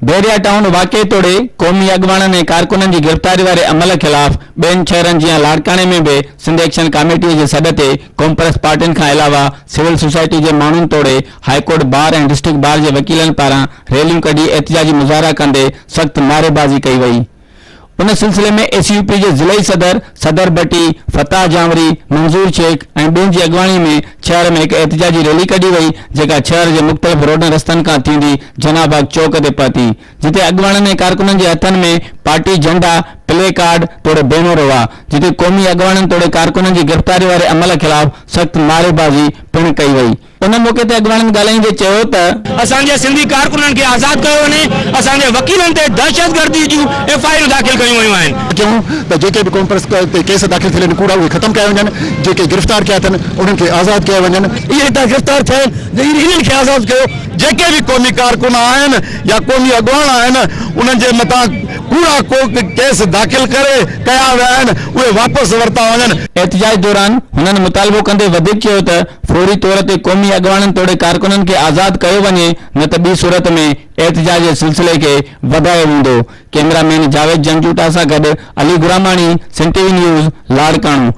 Bahria town واقعي توڙي قومي اڳواڻن ۽ ڪارڪنن جي گرفتاري واري عمل خلاف ٻين شهرن جيان لاڙڪاڻي ۾ به سنڌ ايڪشن ڪاميٽي جي سڏ تي قومپرست پارٽين کان علاوه سول سوسائٽي جي ماڻهن توڙي هائيڪورٽ بار ۽ ڊسٽرڪٽ بار جي وڪيلن پاران ريليون ڪڍي احتجاجي مظاهرا ڪندي سخت نعريبازي ڪئي وئي. ان سلسلي ۾ ايس يو پي جي ضلعي صدر صدر ڀٽي، فتاح جانوري، منظور شيخ ۽ ٻين جي اڳواڻي ۾ شهر ۾ هڪ احتجاجي ريلي ڪڍي وئي جيڪا شهر جي مختلف روڊن رستن کان ٿيندي جناح باغ چوڪ تي پهتي جتي اڳواڻن ۽ ڪارڪنن جي هٿن ۾ پارٽي جهنڊا، پلي ڪارڊ توڙي بينر هئا جتي قومي اڳواڻن توڙي ڪارڪنن جي گرفتاري واري عمل خلاف سخت نعريبازي پڻ ڪئي وئي. ان موقعي تي اڳواڻن ڳالهائيندي چيو ته. اسان جي سنڌي ڪارڪنن کي آزاد ڪيو وڃي، اسان جي وڪيلن تي دهشتگردي جون ايف I آرون داخل ڪيون ويون آهن. چيون ته جيڪي به قومپرست تي ڪيس داخل ٿيل آهن ڪوڙا اهي ختم ڪيا وڃن، جيڪي گرفتار ڪيا اٿن انهن کي آزاد ڪيا وڃن. اهي هتان گرفتار ٿيا آهن انهن کي آزاد ڪيو. جيڪي به قومي ڪارڪن آهن يا قومي اڳواڻ آهن انهن جي مٿان ڪوڙا ڪيس داخل ڪري ڪيا ويا آهن اهي واپس ورتا وڃن. احتجاج دوران هنن مطالبو ڪندي وڌيڪ چيو ته فوري طور تي قومي اڳواڻن توڙي ڪارڪنن کي آزاد ڪيو وڃي نه ته ٻي صورت ۾ احتجاج جي سلسلي کي وڌايو ويندو. ڪئميرا مين جاويد جنجوٽا سان گڏ Ali Gurmani, Sindh T V news, Larkana.